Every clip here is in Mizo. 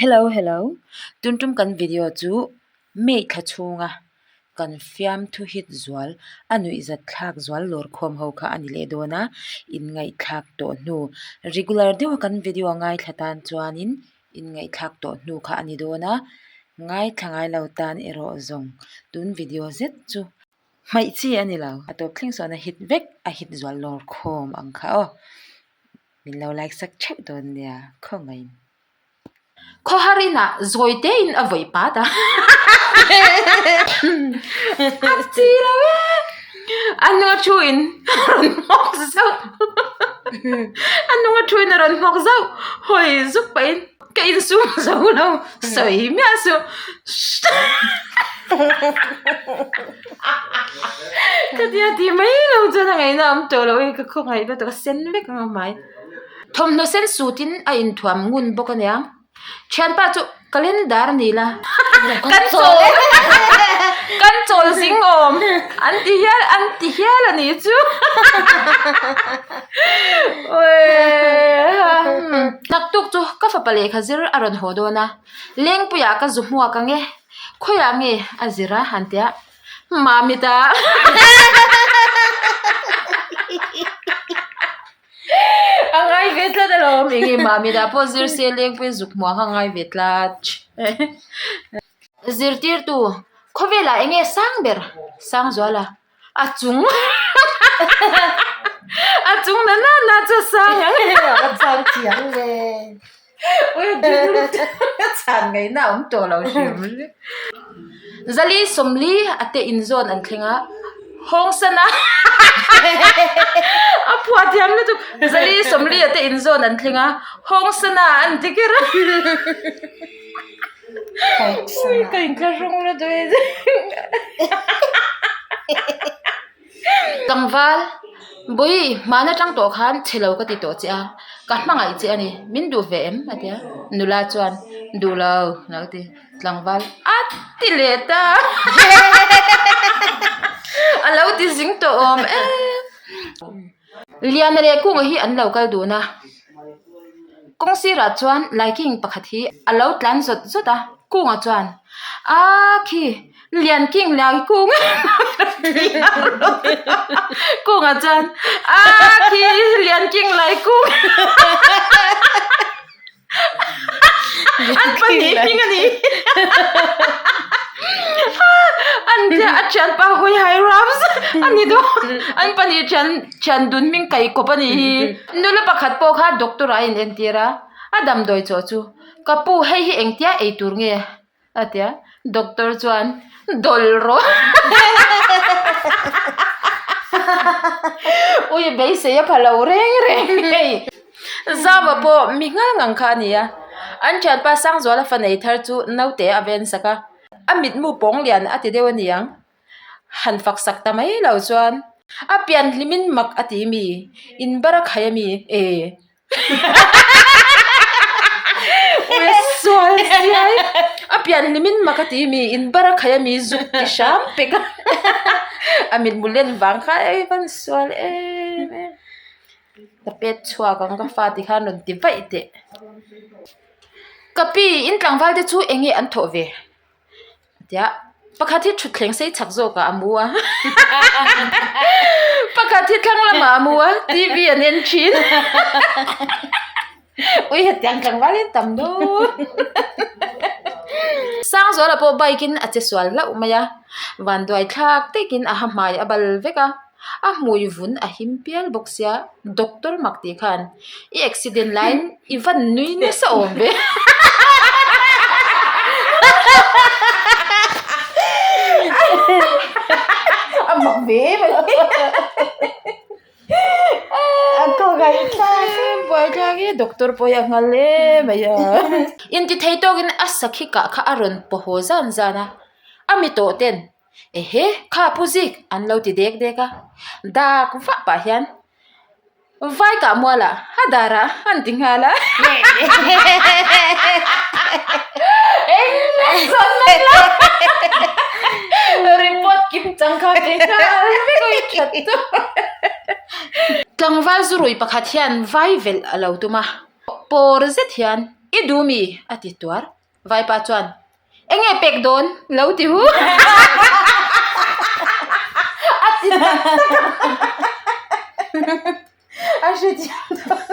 Hello hello tun tum kan video chu May thla chhunga kan fiamthu hit zual a nuihzat thlak zual lawr khawm ho kha a ni leh dawn a inngaihthlak tawh hnu regular deuha kan video ngaithla tan chuanin inngaihthlak tawh hnu kha a ni dawn a ngaithla ngai lo tan erawh zawng tun video zet chu hmaih chi a ni lo a tawp thleng sawn a hit vek a hit zual lawr khawm ang kha aw min lo like sak theuh dawn nia khawngaiin. Khawhar inah zawi tein a vawi pat a a chi lo e a hnunga thu in a rawn hmawk zauh a hnunga thu in a rawn hmawk zauh hawi zuk pahin ka insum zo lo sawi miah suh ka tia tih mai lo chuan a ngaihna a awm tawh lo e ka khawngaih lutuk a sen vek ang a hmai. Thawmhnaw sen sutin a inthuam ngun bawk a nia. Thianpa chu calendar ni la kan chawl kan chawl zing awm an ti hial an ti hial a ni chu Naktuk chu ka fapa lehkha zir a rawn haw dawn a, Lengpuiah ka zu hmuak ang e, khawiah nge a zir a han tia. Mami ta. A ngai ve tlat alawm eng nge mami dah pawh zir se lengpui zuk hmuah kha a ngai ve tlat zirtirtu khawvelah eng nge sang ber Sangzuala a chung a chung na na na chu a sang ang a chang chiang ve chhan ngaihna a awm tawh lo hrim Zali sawmli a te inzawn an thleng a, Hawngsana a phuah thiam lutuk Zali sawmli a te inzawn an thleng a, Hawngsana an ti kher a Ka inthlahrung lutuk e Tlangval, Bawi, hmana tang tawh khan chhe lo ka ti tawh che a, ka hmangaih che a ni, min duh ve em? a ti a, nula chuan, Duh lo, a lo ti. Tlangval, A ti leh ta! A lo ti zing tawh awm em. Liana leh Kunga hi an lo kal dun a, kawng sirah chuan Laiking pakhat hi a lo tlan zawt zawt a, Kunga chuan, A khi, Lian King Lai Kung Kunga chuan, A khi, Lian King Lai Kung An pahnih hming a ni. An tia a thianpa hawi hai rams a ni dawn. An pahnih thian thian dun hming kaih kawp a nih hi. Nula pakhat pawh kha doctor ah a inentir a, a damdawi chawh chu ka pu hei hi engtia ei tur nge? A ti a, doctor chuan dawlh rawh ui beisei a pha lo reng reng hei Zama pawh mi nghal ngang kha a ni a, an thianpa Sangzuala fa nei thar chu naute a ven sak a, a mitmu pawng lian a ti deuh a ni ang, han fak sak ta mai lo chuan a pian hlimin mak a ti mi, in bar a khai a mi e. Sual siai a pian hlimin mak a ti mi in bar a khai a mi zuk ti hram pek a a mitmu len vang kha ei van sual em em ka pet chhuak ang ka fa ti khan rawn ti vaih teh ka pi in tlangval te chu eng nge an thawh ve. Tia pakhat hi thutthleng sei chak zawkah a mu a pakhat hi thlang lamah a mu a T V an en thin ui hetiang tlangval hi tam dawn Sangzuala pawh bike in a che sual hlauh mai a vanduai thlak takin a ha hmai a bal vek a. A hmui vun a him pial bawk sia doctor mak tih khan i accident laiin i van nui nasa awm ve a mak ve em a ni A kawnghaih thlak em buai thlak e doctor pawh hi a nghal em mai a intithei tawkin a sakhi kah kha a rawn paw haw zan zan a a mi tawh ten. Ehe, kha pu zik an lo ti dek dek a, dak vah pah hian vai kah mualah a darah an ti nghal a. Engmah zawn mai lo report kim chang kha ti nghal vek a i that chu. Tlangval zurui pakhat hian vai velh a lo tum a, pawr zet hian. I duh mi? a ti tuar. Vaipa chuan, Enge pek dawn? lo ti hu. A ti tak tak a. A hrethiam dawn.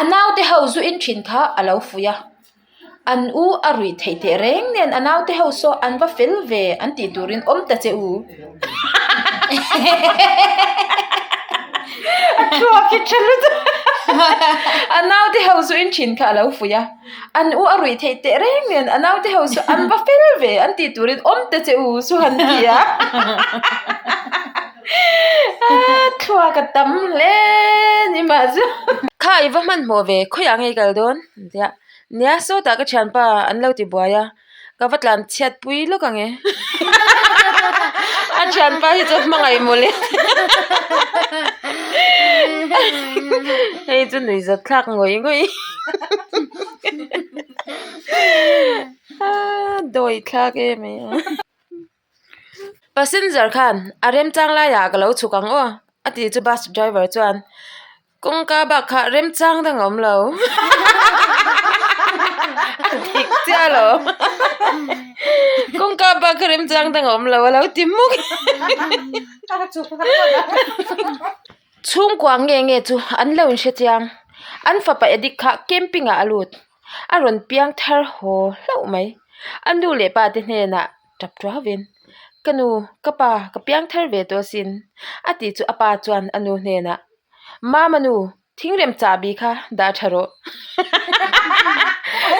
A naute ho zu in thin kha a lo fuih a. An u a ruih theih teh reng nen a naute ho saw an va fel ve an tih turin awm ta che u. A thluak hi tha lutuk a naute ho chu in thin kha a lo fuih a, an u a ruih theih teh reng nen a naute ho chu an va fel ve an tih turin awm ta che u chu han ti a. Thluak a tam hle ni mah chu. Kha i va hmanhmawh ve khawiah nge i kal dawn? An ti a, nia sawtah ka thianpa an lo ti buai a, ka va tlan chhiat pui lawk ang e. A thianpa hi chu hmangaih mawle. Hei chu nuihzat thlak ngawih ngawih. Dawi thlak em ai a. Passenger khan a remchang laiah ka lo chhuk ang aw a tih chu bus driver chuan kawngka bak kha remchang dang a awm lo a dik chiah lo kawngka bak kha remchang dang a awm lo a lo ti hmuk chhungkua nge nge chu an lo inhre chiang an fapa addict kha camping ah a lut. A rawn piang thar haw hlauh mai. A nu leh pa te hnenah tap tuavin, Ka nu, ka pa, ka piang thar ve tawh asin, a tih chu a pa chuan a nu hnenah, Mama nu, thingrem chahbi kha dah tha rawh.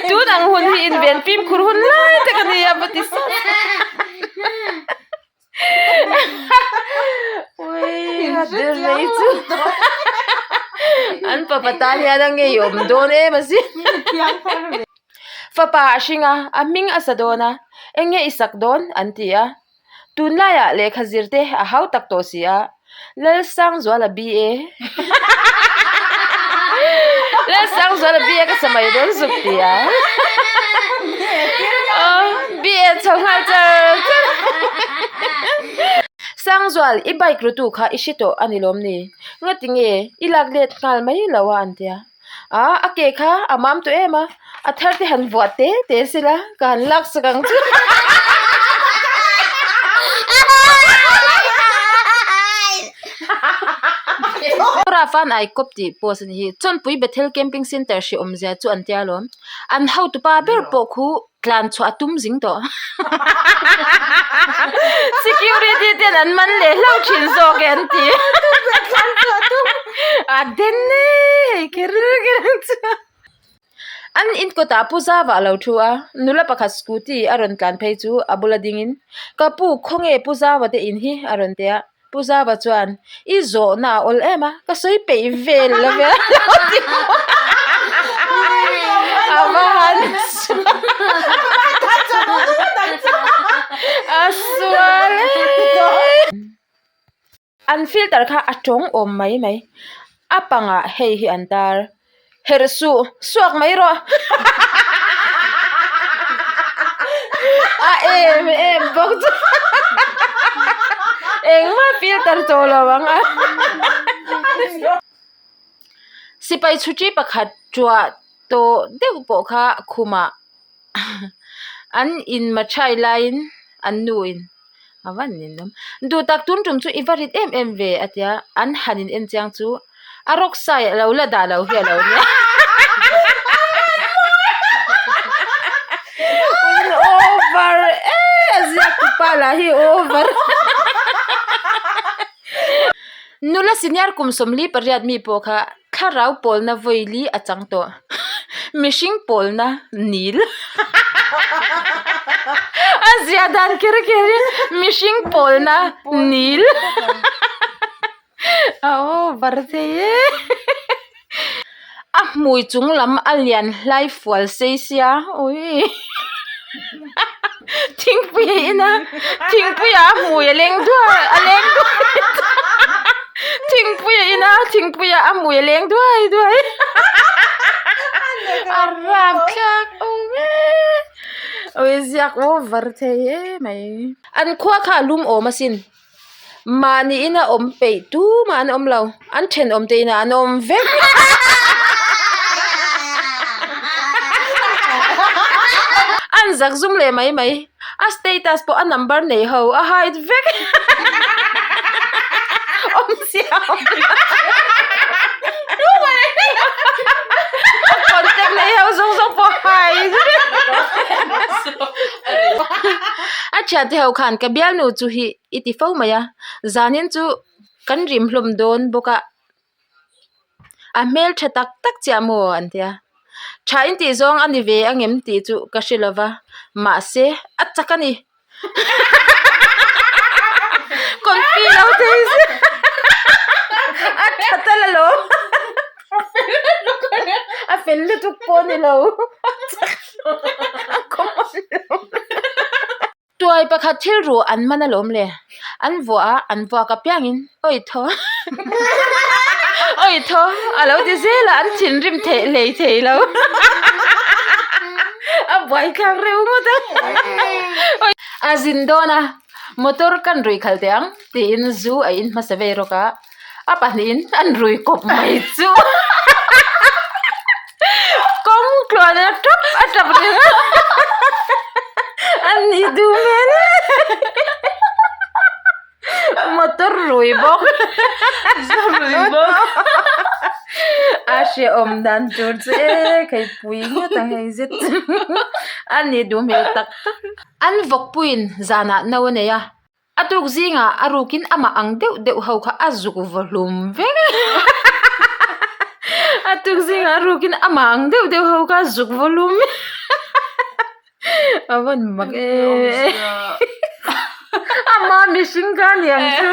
Tun ang hun hi inven fimkhur hun lai tak a ni a va ti sap. An fapa tan hian a ngeiawm dawn em asin fapa a hring a a hming a sa dawn a eng nge i sak dawn an ti a tunlaiah lehkha zir te a hau tak tawh si a Lalsangzuala BA Lalsangzuala BA ka sa mai dawn zuk ti a BA chho nghal char char Sangzual i bike rutu kha i hre tawh a ni lawm ni ngati nge i lak let nghal mai lo a an tia a a ke kha a mam tawh em a a thar te han vuah te te sela ka han lak sak ang chu. Rafan ai kawp tih post a ni hi Chawnpui Bethel Camping Centre hri awmzia chu an tia alawm an hotupa ber pawh khu tlan chhuah a tum zing tawh security ten an man leh hlauh thin zawk e an ti a den e hei kher kher ang chu an in kawtah pu zava a lo thu a nula pakhat scooty a rawn tlan phei chu a bula dingin ka pu khawnge pu zava te in hi a rawn ti a. Pu Zava chuan, I zawhna a awl em a, ka sawi peih vel lo ve a lo ti bawk a. A va han a sual e. An filter kha a tawng awm mai mai. A pangah hei hi an tar. Herh suh, suak mai rawh. A em em bawk chu. Engmah filter tawh lo ang a. Sipai chhuṭi pakhat ṭuah tawh deuh pawh kha khumah an inmachhai laiin an nuin a va nin awm. Duh tak tun tum chu i va rit em em ve a tia an han in en chiang chu a rawk sai a lo la dah lo hi a lo nia. Over e a ziak tupa lah hi over. Nula senior kum 48 mi pawh kha thlarau pawlna vawi li a chang tawh. Mihring pawlna nil a zia dan kher kher in mihring pawlna nil a over thei e a hmui chung lam a lian hlai fual sei sia ui thingpui a in a thingpui ah a hmui a leng duai a leng duai thingpui a in a thingpui ah a hmui a leng duai duai a rap thlak awm e awi ziak over thei emai an khua kha a lum awm asin. Mahni ina awm peih tumah an awm lo, an thenawm te inah an awm vek. zak zum leh mai mai. A status pawh a number nei ho a hide vek. Awmzia a awm lo. A contact nei ho zawng zawng pawh hide vek. A thiante ho khan ka bialnu chu hi i ti fo mai a, zanin chu kan rim hlawm dawn bawk a. A hmel tha tak tak chiah maw an tia tha in tih zawng a ni ve ang em tih chu ka hre lo va mahse a chak a ni confi lo thei se a tha tal alawm a fel lutuk pawh a ni lo a common lo. Tuai pakhat thil ruh an man alawm le. An vuah a, an vuak apiangin awi thaw awi thaw a lo ti zel a, an thinrim theih hlei thei lo. A buaithlak reuh ngawt a. A zin dawn a, motor kan rui khalh teh ang tiin zu a in hmasa vei rawk a, a pahnihin an rui kawp mai chu. Kawng tluan a tap a tap reng a an nih duh hmel motor rui bawk rui bawk a hrehawm dan tur chu e keipui ngawt ang hei zet chu a nih duh hmel tak tak an vawkpuiin zanah no a nei a. A tuk zingah a rukin amah ang deuh deuh ho kha a zuk vaw hlum vek a. A tuk zingah a rukin amah ang deuh deuh ho kha a zuk vaw hlum vek a. A vawn mak e. Ama mihring kha a ni ang chu.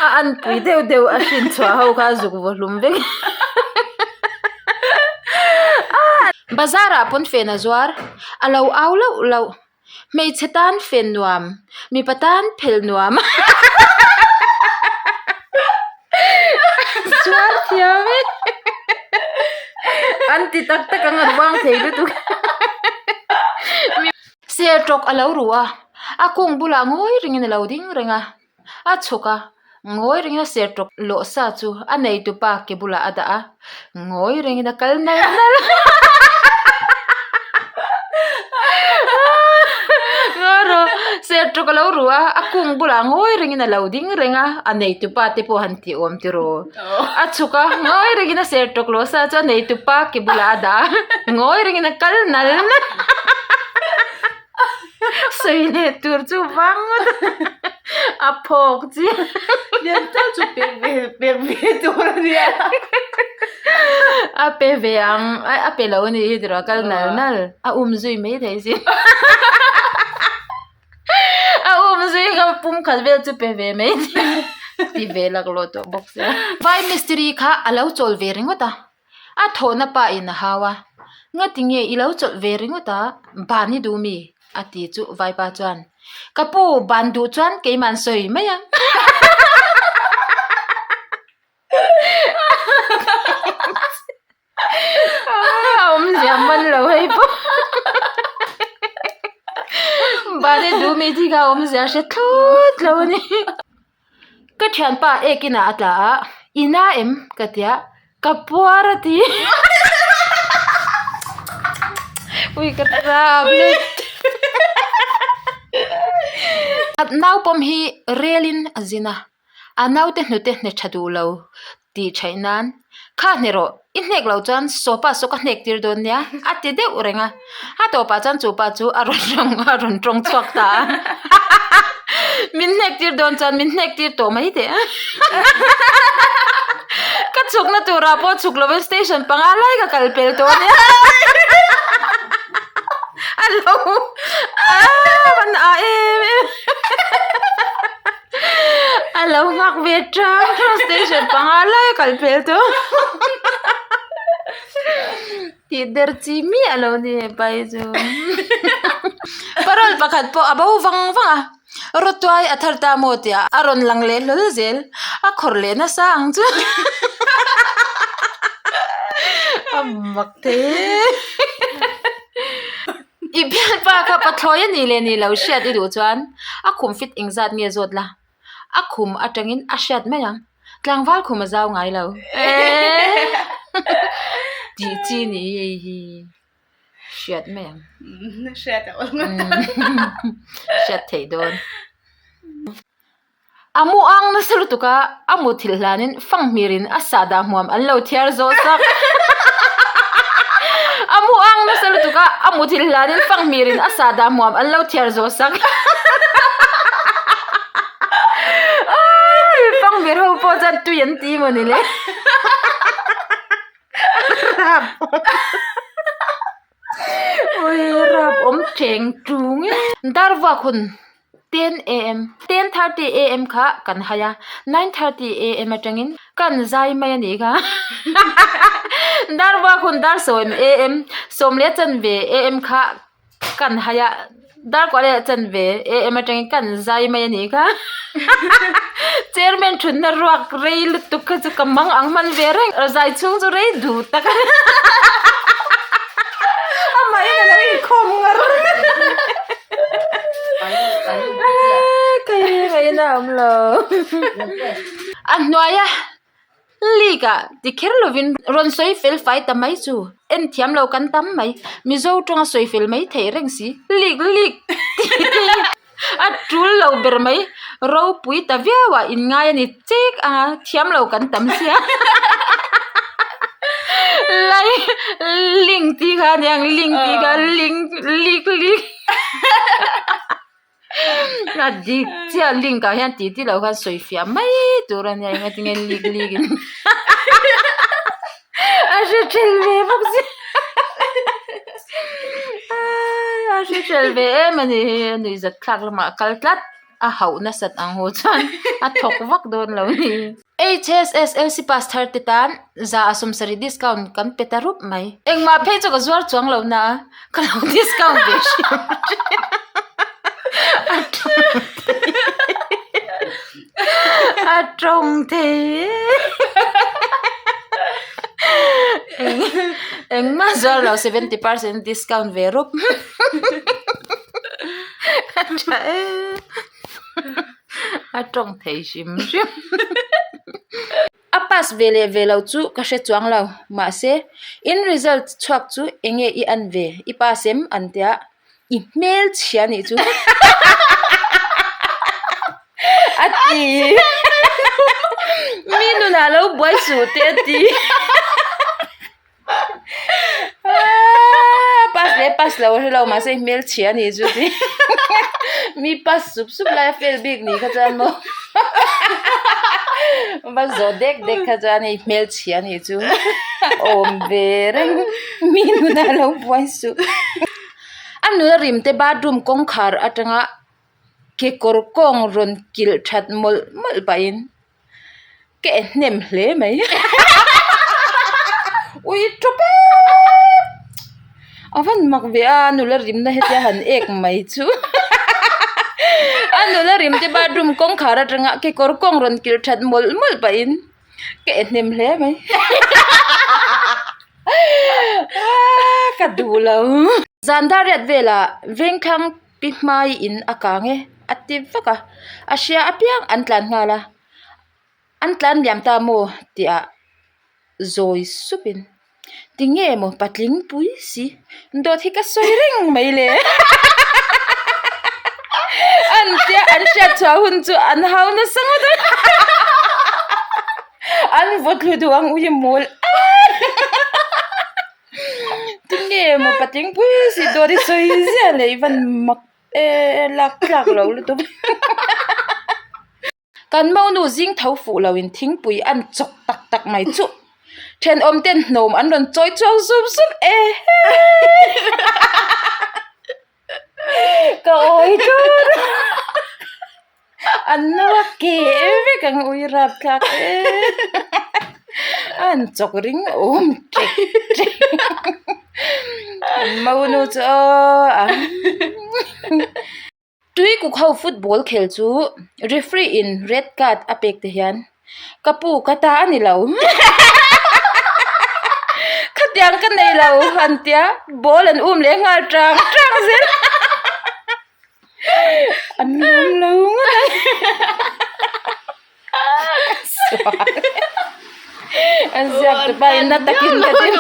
A anpui deuh deuh a hrin chhuah ho kha a zuk vaw hlum vek bazar ah pawn fen a zuar a lo au lauh lauh hmeichhe tan fen nuam mipa tan phel nuam zuar thiam e an ti tak tak ang an uang thei lutuk. Sertawk a lo ruh a, a kung bulah ngawi ringin a lo ding reng a, a chhuk a, ngawi ringin a sertawk lawh sa chu a neitupa ke bulah a dah a, ngawi ringin a kal nal nal a. Ngawi rawh, sertawk a lo ruh a, a kung bulah ngawi ringin a lo ding reng a, a neitupa te pawh han tih awm tiraw. A chhuk a, ngawi ringin a sertawk lawh sa chu a neitupa ke bulah a dah a, ngawi ringin a kal nal nal a. Sawi leh tur chu vang ngawt a, a phawk chiah. Lian tak chu pek ve pek ve tur a nia. A pe ve ang, a pe lo a nih hi tiraw a kal nal nal, a um zui mai thei si. A um zui kha pum khat vel chu pe ve mai ti ve laklawh tawh bawk sia. Vai mistiri kha a lo chawl ve ringawt a, a thawhna pa in a hau a, Ngati nge i lo chawlh ve ringawt a, ban i duh mi? a ti chu vaipa chuan, Ka pu, ban duh chuan keimah an sawi mai ang. A awmzia man lo hei pawh Bale duh mi thik a awmzia hre thlawt lo a ni. Ka thianpa ek inah a tla a, i na em? Ka ti a, ka puar a ti. Ui ka tap lut. Naupawm hi relin a zin a. A naute hnute hne tha duh lo tih theih nan, Kha hne rawh, i hnek loh chuan sawpa saw ka hnek tir dawn nia a ti deuh reng a. A tawpah chuan chu pa chu a rawn tawng a rawn tawng chhuak ta a. Min hnek tir dawn chuan min hnek tir tawh mai teh a. Ka chhukna turah pawh chhuk lovin station panga lai ka kal pel tawh a nia. A lo a van a em em. A lo nghak ve tang tang station panga lai a kal pel tawh tih der chi miah lo ni hepa hi chu parol pakhat pawh a bo vang vang a rawtuai a thar ta maw tih ah a rawn lang leh hlawl zel a khawrh leh nasa ang chu a mak thei e. I bialpa kha pathlawi a nih leh nih loh hriat i duh chuan a khum fit engzat nge zawt la, a khum atangin a hriat mai ang, tlangval khum a zau ngai lo. Eee. Tih chi ni hi hei hi hriat mai ang. Hriat a awm ngawt ang. Hriat theih dawn. A mu ang nasa lutuk a, a muthilh hlanin fanghmirin a sahdah hmuam an lo thiar zawh sak. A mu ang nasa lutuk a, a muthilh hlanin fanghmirin a sahdah hmuam an lo thiar zawh sak. Fanghmir ho pawh chuan tui an ti maw ni le. Rap Ui rap awm cheng tung e. Dar vuak hun 10am 10:30am kha kan hai a 9:30am atangin kan zai mai a nih kha dar vuak hun dar 10am 10:15 am kha kan hai a dar kuah leh chanve am atangin kan zai mai a nih kha chairman thutna ruak rei lutuk kha chu ka mang ang hman ve reng zai chhung chu rei duh tak a ni amahin a lo inkhawm ngar ka awm lo a hnuaia League ah ti kher lovin rawn sawi fel fai ta mai chu en thiam lo kan tam mai Mizo tawnga sawi fel mai theih reng si league league tih te hi a tul lo ber mai ropui ta viau ah in ngai a ni chek ang a thiam lo kan tam sia lai link tih kha a niang link tih kha link league league. A dik chiah link ah hian tih tih loh khan sawi fiah mai tur a nia engatinge lik lik in a hre tel ve bawk si a hre tel ve em a ni hi a nuihzat thlak lamah a kal tlat a hauh nasat ang haw chuan a thawk vak dawn lo a ni. HSSLC pass thar te tan za a sawmsarih discount kan pe ta rup mai. Engmah phei chu ka zuar chuang lo na a, ka lo discount ve hrim hrim a tawng thei a engmah zuar lo 70% discount ve rup a tha e. A tawng thei hrim hrim. A pass ve leh ve lo chu ka hre chuang lo. Mahse, in result chhuak chu eng nge i an ve? I pass em? An tia. I hmel chhia nih chu. A ti. Mi nunah lo buai suh te a ti. Pass leh pass lo a hre lo mahse hmelchhia a nih chu tih mi pass sup sup lai a fail bik ni kha chuan maw va zawh dek dek kha chuan hei hmelchhia a nih chu awm ve reng mi nuna lo buai suh a nula rim te bathroom kawngkhar atanga kekawr kawng rawn kilh that mawlh mawlh pahin. Ka en hnem hle mai ui tawp e a van mak ve a nula rimna hetia han ek mai chu a nula rim te bathroom kawngkhar atanga kekawr kawng rawn kilh that mawlh mawlh pahin ka en hnem hle mai ka duh lo zan dar riat velah vengthlang Pi hmai in a kang e a ti vak a, a hria apiang an tlan nghal a, an tlan liam ta maw tih ah zawi sup in tinge maw patling pui si dawt hi ka sawi reng mai le an tia an hriat chhuah hun chu an hau nasa ngawt a an vaw thlu duh ang ui mawl Tinge maw patling pui si dawt i sawi ziah leh i van mak e lak tlak lo lutuk kan monu zing tho fuh lo in thingpui an chawk tak tak mai chu thenawm ten hnawm an rawn chawi chhuak sup sup e he Ka awi tur an lo a keh vek ang ui rap thlak e an chawk ring awm ṭek ṭek an monu chu aw a tui kuk ho football khel chu referee in red card a pek te hian. Ka pu ka ta a ni lo khatiang ka nei lo han tia ball an um leh nghal tang tang zel an lawm lo ngawt a sual. An ziak tu pa in na takin ka dem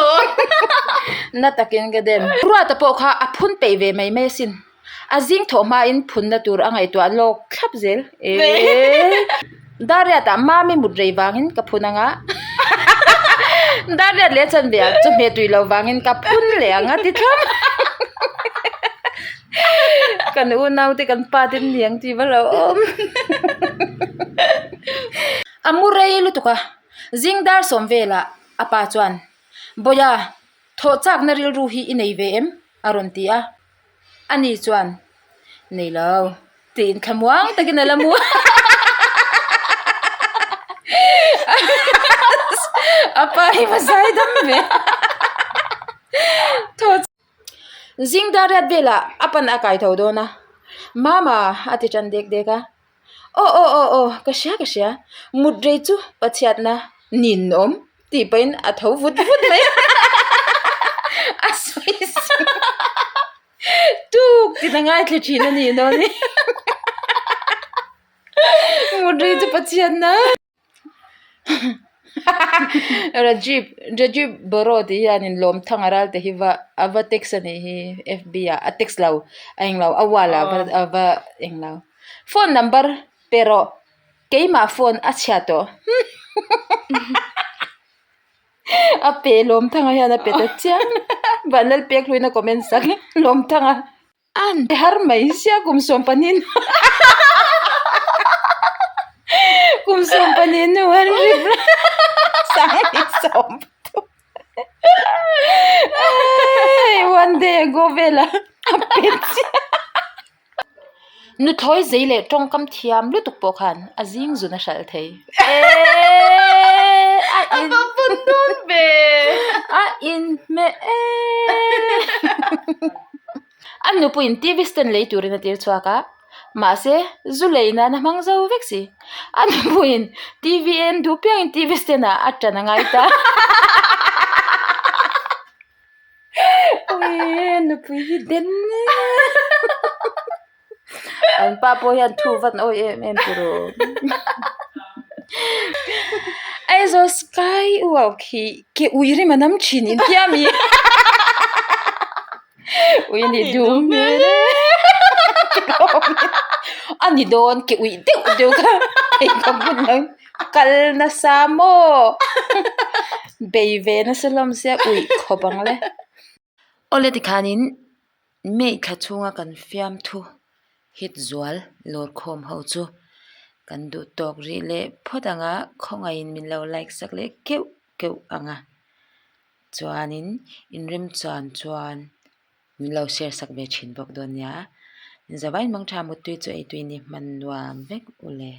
na takin ka dem. Ruata pawh kha a phun peih ve mai mai asin. A zing thawh hmain phunna tur a ngaihtuah lawk thlap zel. Eee Dariatah mami mut rei vangin ka phun anga Dariat leh chanve ah chawhmeh tui lo vangin ka phun leh ang a ti thlap. Kan unau te kan pa te niang tih va lo awm. A mu rei lutuk a, zing dar sawm velah a pa chuan, Bawia, thawh chakna rilru hi i nei ve em? a rawn ti a. Ani chuan, Nei lo, tiin thlamuang takin a la mu a. A pa hi va zai dam ve. Zing dar riat velah a pan a kai tho dawn a, Mama a ti tan dek dek a. Aw aw aw aw ka hria ka hria mut rei chu Pathiatna nin awm tih pahin a tho vut vut mai a a sawi sawi tuk tiin a ngaithla thin a nih dawn hi mut rei chu Pathiatna. Rajiv Rajiv Boro tih hianin Lawmthanga Ralte hi va a va text a nih hi F B ah a text lo a englo a wall ah a va englo phone number pe rawh keimah phone a chhia tawh a pe Lawmthanga hian a pe ta chiang Vanlalpekhlui-in a comment sak Lawmthanga. An pe har mai sia kum 15 kum 15 hnu an rip sang sawm pathum one day ago vela a pe chiah nuthlawi zei leh tawngkam thiam lutuk pawh khan a zing zun a hralh thei eeee a in a inhmeh eeee. A nupuiin TV stand lei turin a tir chhuak a, mahse zu lei nan a hmang zo vek si. A nupuiin TV en duh piangin TV stand ah a tan a ngai ta. Awii nupui hi den An pa pawh hian thu vat awi em em tur aw. Aizawl sky uau khi ke ui rim a nam thin in tia mi. Ui a nih duh hmel e. A ni dawn ke uih deuh deuh kha pheikhawk bun lo kal nasa maw. Bei ve nasa hlawm sia uih khawp ang le. Awle tikhanin May thla chhunga kan fiamthu hit zual lawrkhawm ho chu kan duh tawk rih leh phawt ang a, khawngaihin min lo like sak leh keuh keuh ang a, chuanin inremchuan chuan min lo share sak ve thin bawk dawn nia, zavain mangtha muttui chu eitui ni hman nuam vek u le.